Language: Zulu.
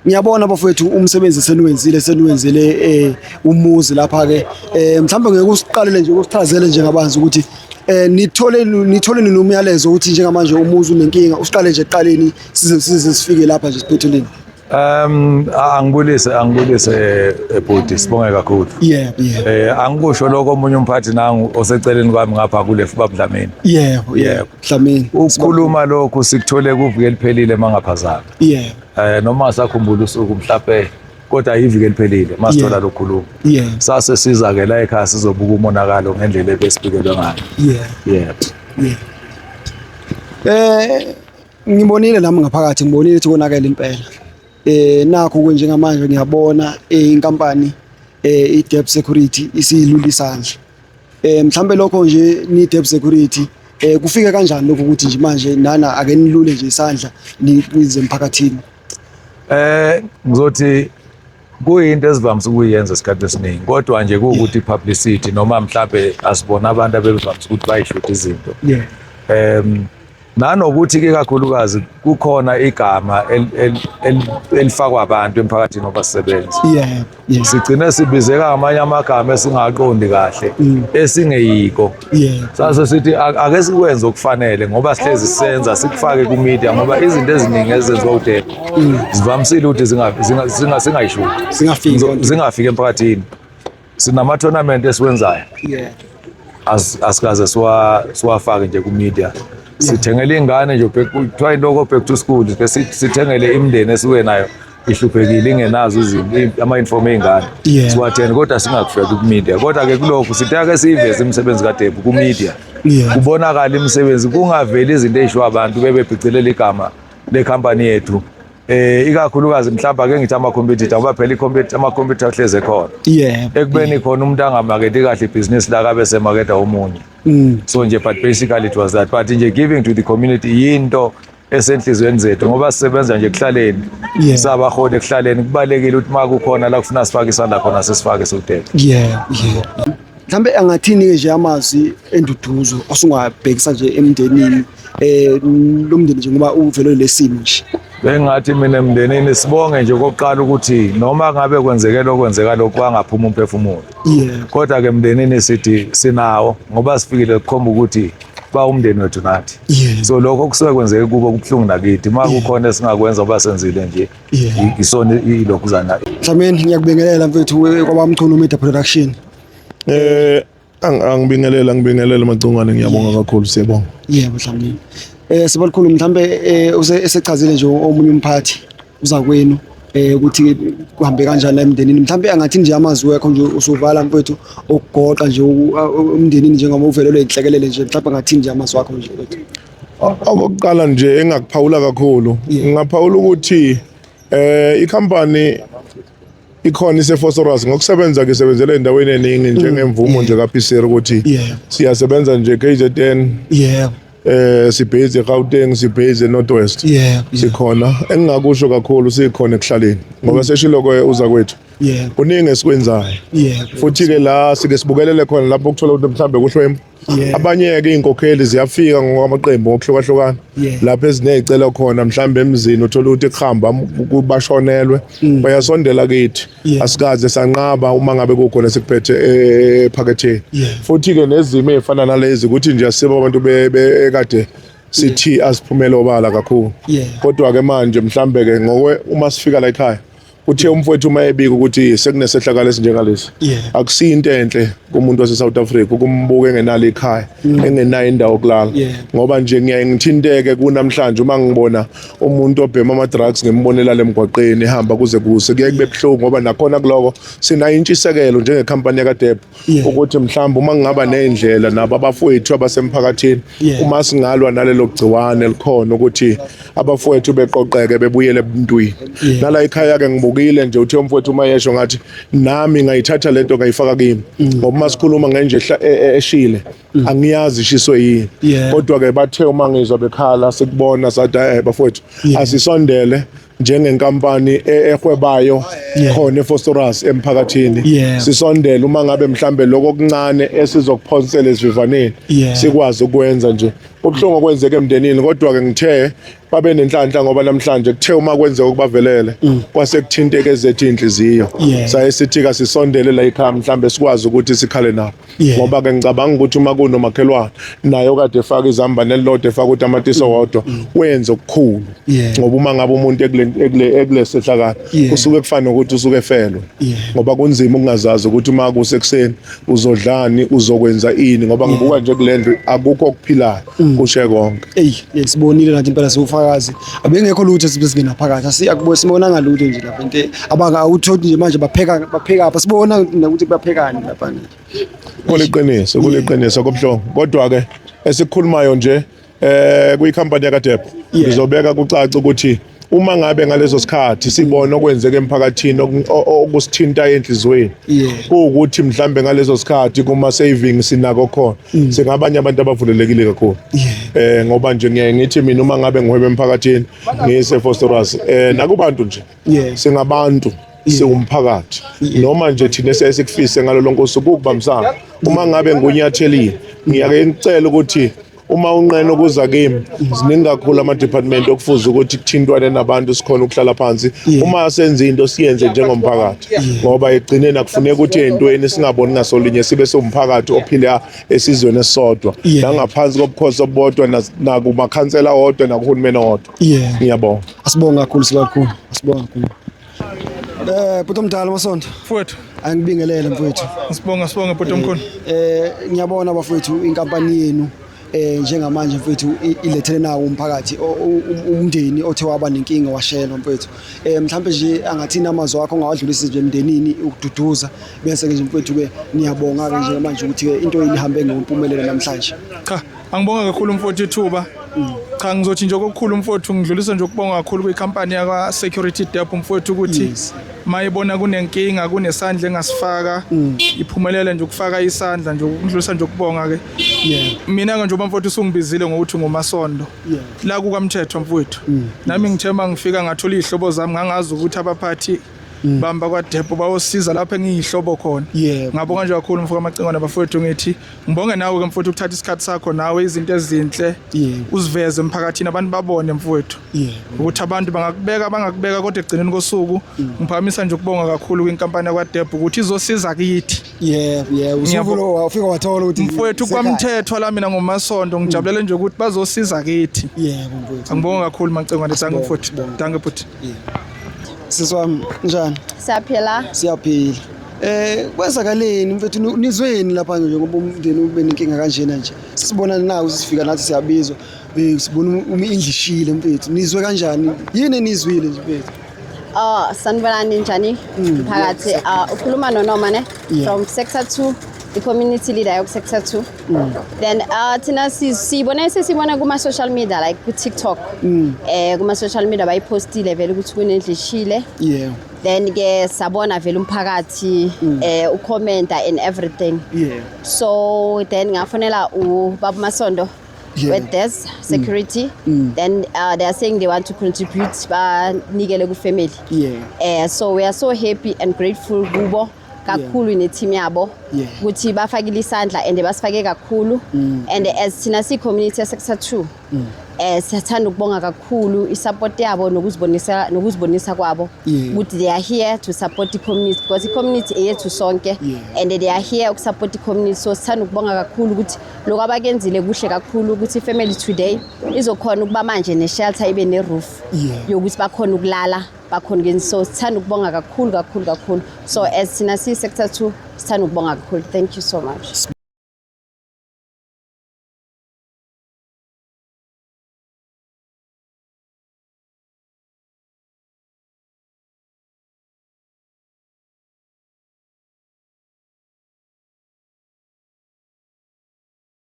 Ngiyabona bafowethu umsebenzi seniwenzile seniwenzele umuzi lapha ke. Mhlawumbe ngeke usiqalele nje usichazele nje ngabanzi ukuthi nithole nini umyalezo ukuthi njengamanje umuzi unenkinga, usiqale nje ekuqaleni size sifike lapha nje siphetheleni. Angibulise bhuti, sibonge kakhulu. Yebo. Angikusho lokho, omunye umphathi nangu oseceleni kwami ngapha kule Baba Dlamini. Yebo. Dlamini. Ukukhuluma lokhu sikuthole kuviki eliphelile mangaphazami. Yebo. Noma sakhumbula usuku mhlawumbe, kodwa iviki eliphelile masithola lokukhuluma. Sase siza ke la ekhaya sizobuka umonakalo ngendlela ebesibikelwe ngayo. Yebo. Yeah. Ngibonile nami ngaphakathi, ngibonile ukuthi konakele impela. Nakho ke njengamanje ngiyabona inkampani iDep Security isilula isandla. Mhlambe lokho nje ni Dep Security kufike kanjani lokho ukuthi nje manje nana ake nilule nje isandla nize emphakathini? Ngizothi kuyinto esivamise ukuyenza isikhathi esiningi, kodwa nje kuwukuthi publicity noma mhlambe asibona abantu abevamise ukuthi bayishuthe izinto. Nanokuthi ke kakhulukazi kukhona igama elifakwa abantu emphakathini obasebenzi. Sigcine sibizeka ngamanye amagama esingaqondi kahle, esingeyiko. Sase sithi ake sikwenze okufanele ngoba sihlezi sisenza, sikufake ku-media, ngoba izinto eziningi ezenziwa uDeb zivamisile ukuthi singayishuti. Singafiki. Zingafiki emphakathini. Sinama-tournament esiwenzayo. Asikaze siwafake nje ku-media. Sithengele ingane nje, kuthiwa into back to school, ke sithengele imindeni esuke nayo ihluphekile, ingenazo izinto, ama-uniform ey'ngane. Siwathenge kodwa singakufeki ku-media. Kodwa-ke kulokhu sithi ake siyiveze imisebenzi kaDeb ku-media. Kubonakala imisebenzi, kungaveli izinto ey'shiwo abantu bebebhicelela igama lekhampani yethu. Ikakhulukazi mhlawumbe ake ngithi ama-competitor, ngoba phela ama-competitor ahlezi ekhona. Ekubeni khona umuntu angamaketi kahle ibhizinisi lakhe abe semaketa omunye. So nje, but basically it was that. But nje giving to the community yinto esenhliziyweni zethu, ngoba sisebenza nje ekuhlaleni. Sabaholi ekuhlaleni, kubalekile ukuthi uma kukhona la kufuna sifake isandla khona, sesifake siwudebe. Yeah. Mhlambe angathini ke nje amazwi enduduzo osungabhekisa nje emndenini, lo mndeni nje, ngoba uvelelwe lesimo nje? Bengathi mina emndenini sibonge nje okokuqala ukuthi noma ngabe kwenzeke lokwenzeka lokhu kwangaphuma umphefumulo. Kodwa ke emndenini sithi sinawo, ngoba sifikile kukhomba ukuthi ba umndeni wethu nathi. So lokho kusuke kwenzeke kubo kubuhlungu nakithi. Uma kukhona esingakwenza ngoba senzile nje, isona ilokhuzana. Dlamini, ngiyakubingelela mfethu kwabaMchunu Media Production. Angibingelela Macungwane, ngiyabonga kakhulu, siyabonga. Yebo Dlamini. Sibalukhulu, mhlambe usechazile nje omunye umphathi uzakwenu ukuthi kuhambe kanjani la emndenini. Mhlambe angathi nje amazwi wakho nje usuvala mfethu okugoqa nje umndenini njengoba uvelelwe inhlekelele nje, mhlambe angathi nje amazwi wakho nje mfethu? Okokuqala nje engakuphawula kakhulu, ngingaphawula ukuthi ikhampani ikhona ise-Vosloorus ngokusebenza ke, sebenzela endaweni eningi njengemvumo nje kaPCR ukuthi siyasebenza nje KZN, sibase eGauteng, sibase eNorth West. Sikhona, engingakusho kakhulu, sikhona ekuhlaleni ngoba seshilo ke uza kwethu, kuningi esikwenzayo. Futhi ke la sike sibukelele khona lapho ukuthola ukuthi mhlambe kuhlwempu. Abanye ke inkokheli ziyafika ngokwamaqembu ngokuhlukahlukana lapho ezinezicelo khona, mhlambe emzini uthola ukuthi kuhamba kubashonelwe, bayasondela kithi. Asikaze sanqaba uma ngabe kukhona sikuphethe ephaketheni. Futhi ke nezimo ezifana nalezi ukuthi nje asibo abantu ekade sithi asiphumele obala kakhulu. Kodwa ke manje mhlambe ke ngokwe uma sifika la ekhaya, uthe umfowethu uma ebika ukuthi sekunesehlakalo esinjengalesi, akusiyo into enhle kumuntu wase South Africa ukumbuka engenalo ikhaya, engenayo indawo yokulala. Ngoba nje ngiyaye ngithinteke kunamhlanje uma ngibona umuntu obhema ama drugs, ngimbonela lemgwaqeni ehamba kuze kuse, kuyaye kube buhlungu, ngoba nakhona kuloko sinayo intshisekelo njengekhampani yakaDeb ukuthi mhlawumbe uma ngingaba ney'ndlela nabo abafowethu abasemphakathini, uma singalwa nalelo gciwane elikhona, ukuthi abafowethu beqoqeke bebuyele ebuntwini. Nala ekhaya-ke ngibukile nje, uthe umfowethu uma yesho ngathi nami ngayithatha lento ngayifaka kimi, ngoba uma sikhuluma ngenje eshile, angiyazi ishiswe yini. Kodwa-ke bathe uma ngizwa bekhala, sikubona, sathi bafowethu, asisondele njengenkampani ehwebayo khona eVosloorus emphakathini. Sisondele uma ngabe mhlambe lokho okuncane esizokuphonsela esivivaneni sikwazi ukwenza nje. Kubuhlungu okwenzeka emndenini, kodwa ke ngithe babe nenhlanhla ngoba namhlanje kuthe uma kwenzeka okubavelele kwase kuthinteke ezethu inhliziyo. Saye sithi kasisondele la ekhaya, mhlambe sikwazi ukuthi sikhale nabo. Ngoba ke ngicabanga ukuthi uma kunomakhelwane naye okade efaka izambane elilodwa, efaka utamatisi owodwa, wenza okukhulu. Ngoba uma ngabe umuntu ekule ekulesehlakalo kusuke kufana nokuthi usuke efelwe. Ngoba kunzima ukungazazi ukuthi uma kusekuseni uzodlani, uzokwenza ini, ngoba ngibuka nje kule ndlu akukho okuphilayo, kushe konke. Eyi, sibonile nathi impela, siwufakazi. Abengekho lutho sibe singena phakathi. Asiyakubo sibonanga lutho nje lapha, into abanga awuthoti nje manje bapheka apha, sibona nokuthi baphekani lapha nje. Kuliqiniso kubuhlungu, kodwa ke esikhulumayo nje kwikhampani yakaDeb, ngizobeka kucace ukuthi uma ngabe ngaleso sikhathi sibona okwenzeka emphakathini okusithinta enhliziyweni, kuwukuthi mhlambe ngaleso sikhathi kuma savings sinako khona, singabanye abantu abavulelekile kakhulu, ngoba nje ngiyaye ngithi mina uma ngabe ngihwebe emphakathini ngise Vosloorus, nakubantu nje, singabantu, siwumphakathi, noma nje thina esiye sikufise ngalo lonke usuku ukubambisana. Uma ngabe ngunyathelile, ngiyake ngicela ukuthi uma unqena ukuza kimi, ziningi kakhulu ama-department okufuze ukuthi kuthintwane nabantu, sikhona ukuhlala phansi. Uma senza into, siyenze njengomphakathi, ngoba ekugcineni akufuneki ukuthi ey'ntweni singaboni ngasolinye, sibe siwumphakathi ophila esizweni esisodwa, nangaphansi kobukhosi obubodwa, nakumakhansela owodwa, nakuhulumeni owodwa. Ngiyabonga. Asibonga kakhulu, sibakhulu. Asibonga kakhulu. Bhuti omdala Masonto, Mfowethu, angibingelele mfowethu. Sibonga, sibonga bhuti omkhulu. Ngiyabona bafowethu, inkampani yenu njengamanje mfowethu ilethele nawo umphakathi, umndeni othe waba nenkinga washelwa mfowethu. Mhlambe nje angathini amazwi akho ongawadlulisa nje emndenini ukududuza, bese ke nje mfowethu ke niyabonga ke njengamanje ukuthi ke into inihambe ngempumelelo namhlanje. Cha, angibonga kakhulu mfowethu ithuba. Cha, ngizothi nje okukhulu mfowethu, ngidlulisa nje ukubonga kakhulu kwikhampani yakwa Security Dep mfowethu, ukuthi mayibona kunenkinga, kunesandla engasifaka, iphumelele nje ukufaka isandla nje. Ukudlulisa nje ukubonga ke. Mina ke njengoba mfowethu usungibizile ngokuthi nguMasondo. La kukaMthetho mfowethu. Nami ngithemba ngifika ngathola izihlobo zami, ngangazi ukuthi abaphathi bamba kwaDepo bayosiza lapho engiyihlobo khona. Ngabonga nje kakhulu mfowethu Macingwane bafowethu, ngithi ngibonge nawe ke mfowethu ukuthatha isikhathi sakho nawe, izinto ezinhle uziveze emphakathini, abantu babone mfowethu ukuthi abantu bangakubeka, bangakubeka, kodwa ekugcineni kosuku ngiphakamisa nje ukubonga kakhulu kwinkampani yakwaDeb ukuthi izosiza kithi. Yebo, usuku wafika wathola ukuthi Mfowethu, isekhaya. KwaMthethwa la mina ngoMasondo, ngijabulele nje ukuthi bazosiza kithi. Yebo mfowethu. Angibonga kakhulu Macingwane, dankie Asibonge, mfowethu. sibonge. Dankie bhuti. Sisi wami, njani? Siyaphila. Siyaphila. Kwenzakaleni mfethu, nizweni lapha nje ngoba umndeni ube nenkinga kanjena nje. Sisibona naku sifika nathi siyabizwa. Sibona indlu ishile mfethu. Nizwe kanjani? Yini enizwile nje mfethu? Oh, sanibonani, njani? Mphakathi, ukhuluma noNoma ne from sector 2, the community leader yoku sector 2. Then thina sibona sesibona kuma social media, like ku TikTok. Kuma social media bayipostile vele ukuthi kunendlu ishile. Then ke sabona vele umphakathi ucommenta and everything. So then ngafonela ubaba Masondo with this security. Then they are saying they want to contribute, banikele ku family. So we are so happy and grateful kubo kakhulu ne-team yabo ukuthi bafakile isandla and basifake kakhulu, and as thina siyi-community sector 2, siyathanda ukubonga kakhulu i-support yabo nokuzibonisa kwabo ukuthi they are here to support i-community, because i-community eyethu sonke and they are here ukusupport i-community. So sithanda ukubonga kakhulu ukuthi lokhu abakenzile kuhle kakhulu, ukuthi i-family today izokhona ukuba manje ne-shelter, ibe ne-roof yokuthi bakhona ukulala, bakhona ukwenza. So sithanda ukubonga kakhulu kakhulu kakhulu. So as thina siyi-sector 2, sithanda ukubonga kakhulu. Thank you so much.